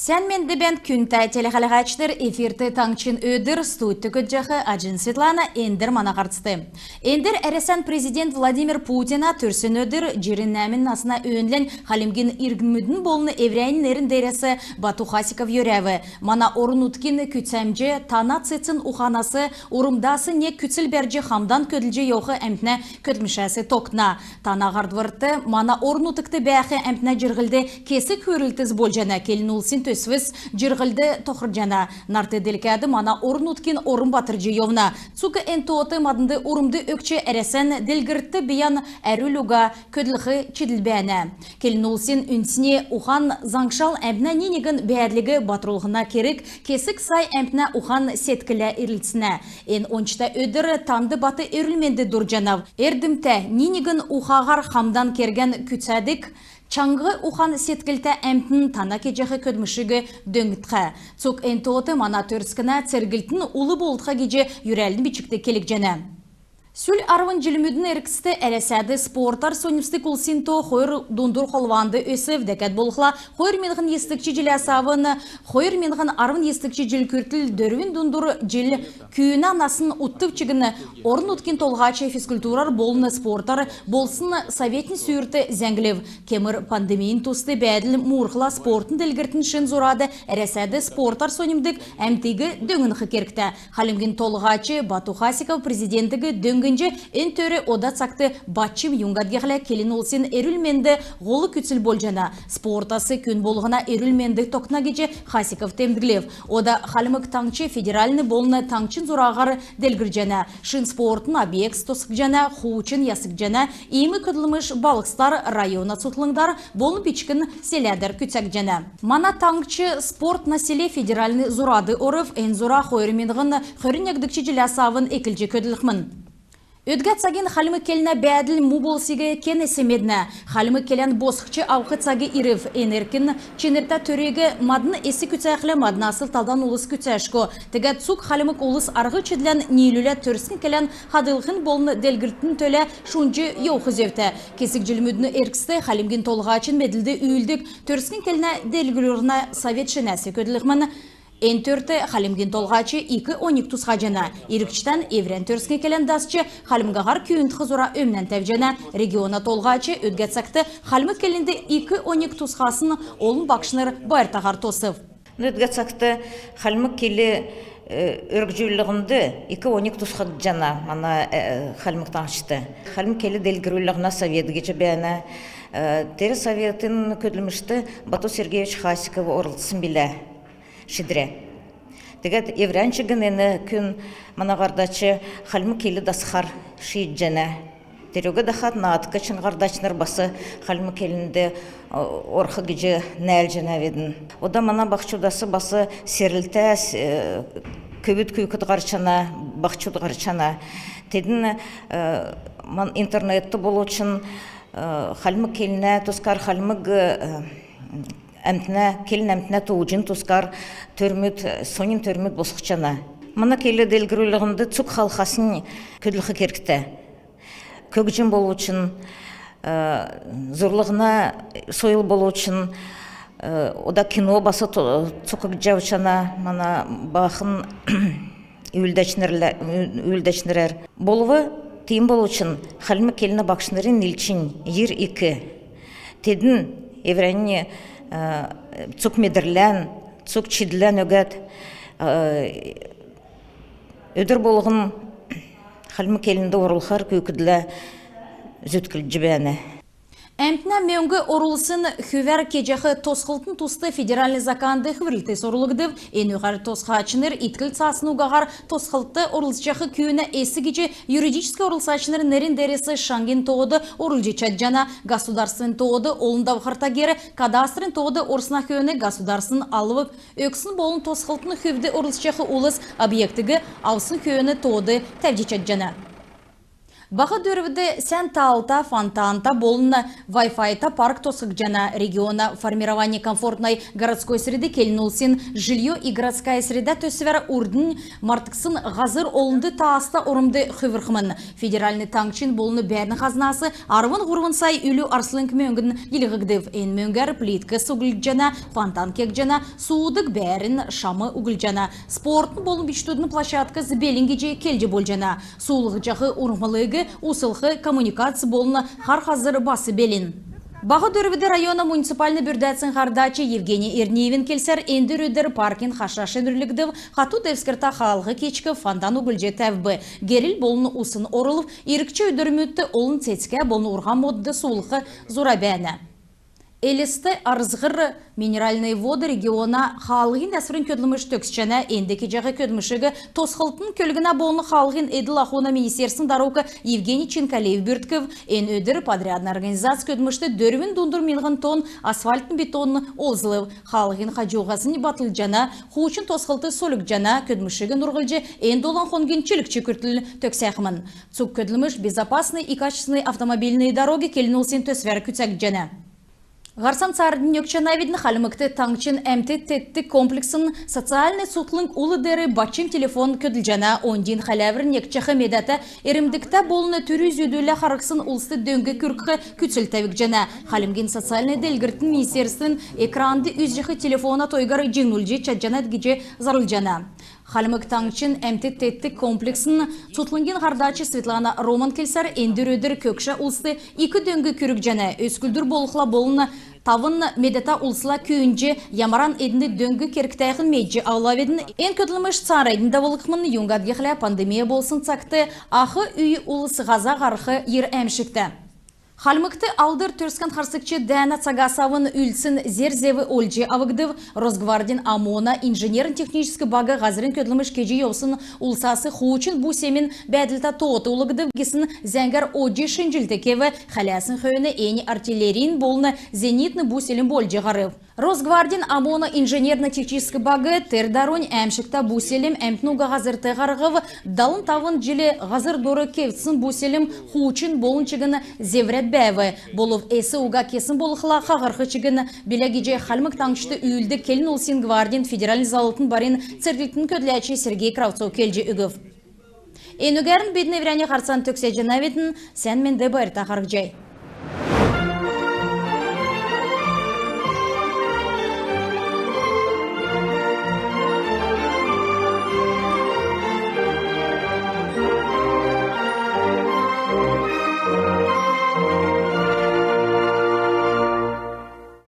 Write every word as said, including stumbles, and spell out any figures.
Сән менд бәәнт, күндтә телехәләгәчнр! Эфирт «Таңһчин өдр», студьд көдлҗәх Аҗин Светлана. Эндр мана һарцд. Эндр Әрәсән президент Владимир Путина төрсн өдр. Җирн нәәмн насна өөнләнь хальмгин иргнмүдин болн эврәннь нерн деерәс Бату Хасиков йөрәв. Мана орн-нутгин күцәмҗ тана цецн уханас, урмдас нег күцл бәрҗ хамдан көдлҗ йовх әмтнә көдлмшәс тогтна. Тана һардврт мана орн-нутгт бәәх әмтнә җирһлд кесг хүврлтс болҗана. Келн улсин төсвс җирһлд тохрҗана. Нарт делкәд мана орн-нутгин орм батрҗ йовна. Цуг эн тоот маднд урмд өгч, Әрәсән делгрлтд бийән әрвлл уга көдлх чидл бәәнә. Келн улсин үндсн ухан-заңшал әмтнә ни-негн бәәдлиг батрулһна керг кесг сай әмтнә ухан-седкллә ирлцнә. Эн ончта өдр танд бат эрүл-менд дурдҗанав. Эрдмтә, ни-негн ухаһар хамдан кергән күцәдг, чаңһ ухан-седклтә әмтн тана кеҗәх көдлмшиг дөңнтхә. Цуг эн тоот мана төрскнә церглтин ул болтха гиҗ йөрәлин бичгт келгдҗәнә. Сүл арвн җилмүдин эргцд Әрәсәд спортар соньмсдг улсин то хойр дундур холванд өсв. Дәкәд болхла, хойр миңһн йисдгч җиләс авн хойр миңһн арвн йисдгч җил күртл дөрвн дундур җил күүнә насн утдв чигн, орн-нутгин толһач физкультурар болн спортар болсн советин сүүрт зәңглв. Кемр пандемин туст бәәдл муурхла, спортын делгрлтин шин зурад Әрәсәд спортар соньмсдг әмтиг дөңнх кергтә. Хальмгин Толһач Бату Хасиков Президентиг дөңнҗ, эн төр ода цагт бачм. Юңгад гихлә келн улсин эрүл-менд һол күцл болҗана. Спортас күн болһна эрүл-менд тогтна гиҗ Хасиков темдглв. Ода Хальмг Таңһч федеральн болн таңһчин зураһар делгрҗәнә. Шин спортын объектс тосхгдҗана, хуучн ясгдҗана. Иим көдлмш балһсдар, района цутхлңгудар болн бичкн селәдәр күцәгдҗәнә. Мана таңһч «Спорт на селе» федеральн зурад орв. Эн зура хойр миңһн хөрн негдгч җиләс авн эклҗ көдлхмн. Өдгә цагин хальмг келнә бәәдл му болсиг кен эс меднә. Хальмг келән босхҗ авх цаг ирв. Эн эркин чинртә төриг мадн эс күцәхлә, маднас талдан улс күцәшго. Тегәд цуг хальмг улс арһ-чидлән ниилүләд төрскн келән хадһлхин болн делгрлтин төлә шунҗ йовх зөвтә. Кесг җилмүдин эргцд Хальмгин Толһачин медлд үүлддг төрскн келнә делгрүллһнә совет шинәс көдлхмн. Эн төрт Хальмгин Толһач ик оньг тусхаҗана. Иргчдән эврән төрскн келән дасч, хальмгаһар күүндх зура өмнән тәвҗәнә. Региона Толһач өдгә цагт хальмг келнд ик оньг тусхасн олн багшнр байртаһар тосв. Өдгә цагт хальмг кел, э, өргҗүллһнд ик оньг тусхагдҗана мана, э, Хальмг Таңһчд. Хальмг кел делгрүллһнә совет гиҗ бәәнә. Э, тер советин көдлмшт Бату Сергеевич Хасиков орлцсн билә шидрә. Тегәд эврән чигн эн күн, мана һардач, хальмг кел дасхар шиидҗәнә. Терүг дахад наадк чигн һардачнр бас хальмг келнд, э, орх гиҗ нәәлҗәнәвидн. Ода мана баһчудас бас серлтә, э, көвүд-күүкд һарчана, баһчуд һарчана. Тедн, э, ман интернетд болвчн, э, хальмг келнә тускар, хальмг, э, әмтнә, келн әмтнә тууҗин тускар төрмүд, соньн төрмүд босхҗана. Мана кел делгрүллһнд цуг халхаснь көдлх кергтә. Көгҗм болвчн, э, зурлһна сойл болвчн, э, ода кино бас то-, цокгдҗ авчана мана баахн үүлдәчнрлә-, үүлдәчнрәр. Болв тиим болвчн, хальмг келнә багшнрин нилчнь йир ик. Тедн эврәннь, э, цуг медрлән, цуг чидлән өгәд, э, өдр болһн хальмг келнд орулхар күүкдлә зүтклҗ бәәнә. Әмтнә мөңг орулсн хүвәр кеҗәх тосхлтын туст федеральн заканд хүврлтс орулгдв. Энүгәр тосхачнр иткл цаасн угаһар тосхлтд орлцҗах күүнә эс гиҗ юридическ орлцачнрин нерн деерәс шаңгин тоод орулҗ чадҗана. Государственн тоод олн давхрта гер кадастрин тоод орсна хөөн государственн алв өгсн болн тосхлтын хүвд орлцҗах улс объектиг авсн хөөн тоод тәвҗ чадҗана. Баһ Дөрвд сән таалта, фонтанта болн Wi-Fi-та парк тосхгдҗана. Региона «Формирование комфортной городской среды» келн улсин «Жильё и городская среда» төсвәр урднь мартгдсн һазр олнд тааста ормд хүврхмн. Федеральн, таңһчин болн бәәрн хазнас арвн һурвн сай үлү арслң мөңгн йилһгдв. Эн мөңгәр плиткс углҗана, фонтан кегдҗәнә, суудг бәәрн шам углҗана, спортын болн бичкдүдин площадкс белн гиҗ келҗ болҗана. Суулһҗах урһмлыг услх коммуникац болн хар һазр бас белн. Баһ Дөрвд района муниципальн бүрдәцин һардач Евгений Эрниевин келсәр, эндр өдр паркин хашаш нерүлгдв, хату девскртә хаалһ кечкв, фонтан углҗ тәвв. Герл болн усн орулв. Иргч өдрмүдт олн цецгә болн урһа модд суулһх зура бәәнә. Элст — Арзгир — Минеральные Воды региона хаалһин ясврин көдлмш төгсҗәнә. Энд кеҗәх көдлмшиг тосхлтын, көлгнә болн хаалһин эдл-ахуна министерствин дарук Евгений Чинкалеев бүрткв. Эн өдр подрядн организац көдлмшт дөрвн дундур миңһн тонн асфальтн бетон олзлв. Хаалһин хаҗуһаснь батлҗана, хуучн тосхлт сольгдҗана. Көдлмшиг нурһлҗ эн долан хонгин чилгч күртл төгсәхмн. Цуг көдлмш «Безопасные и качественные автомобильные дороги» келн улсин төсвәр күцәгдҗәнә. Һарцан цааранднь өгчәнәвидн. Хальмгт таңһчин әмт теткдг комплексн социальн цутхлңгин ул деер бачм телефон көдлҗәнә. Оньдин хәләвр некҗәх медәтә, эрмдгтә болн түрү-зүдүлә харһсн улст дөң күргх күцл тәвгдҗәнә. Хальмгин социальн делгрлтин министерствин экранд үзҗәх телефона тойгар җиңнүлҗ чадҗанат гиҗ зарлҗана. Хальмг Таңһчин әмт теткдг комплексн цутхлңгин һардач Светлана Роман келсәр, эндр өдр көгшә улст ик дөң күргҗәнә. Өцклдүр болхла болн тавн медәтә улсла күүндҗ, ямаран эднд дөң кергтәһинь медҗ авлавидн. Эн көдлмш цааранднь давулхмн, юңгад гихлә пандемия болсн цагт ах үй улс һаза һарх йир әәмшгтә. Хальмгт Алдр Төрскән харсгч дәәнә цагас авн үлдсн зер-зев олҗ авгдв. Росгвардин ОМОН-а инженерн-техническ баг һазрин көдлмш кеҗ йовсн улсас хуучн бу-селмин бәәдлтә тоот олгдв гисн зәңгәр одҗ шинҗллт кев. Хәләсн хөөн эннь артиллерин болн зенитн бу-селм болҗ һарв. Росгвардин ОМОН-а инженерн-техническ баг тер дарунь әәмшгтә бу-селм әмтн уга һазрт һарһв. Далн тавн җил һазр дор кевтсн бу-селм хуучн болн чигн зеврәд бәәв. Болв эс уга кесн болхла, хаһрх чигн билә гиҗ Хальмг Таңһчд үүлддг келн улсин гвардин федеральн заллтын барин церглтин көдләч Сергей Кравцов келҗ өгв. Энүгәрн бидн эврәннь һарцан төгсәҗәнәвидн. Сән менд, байрта харһцхай.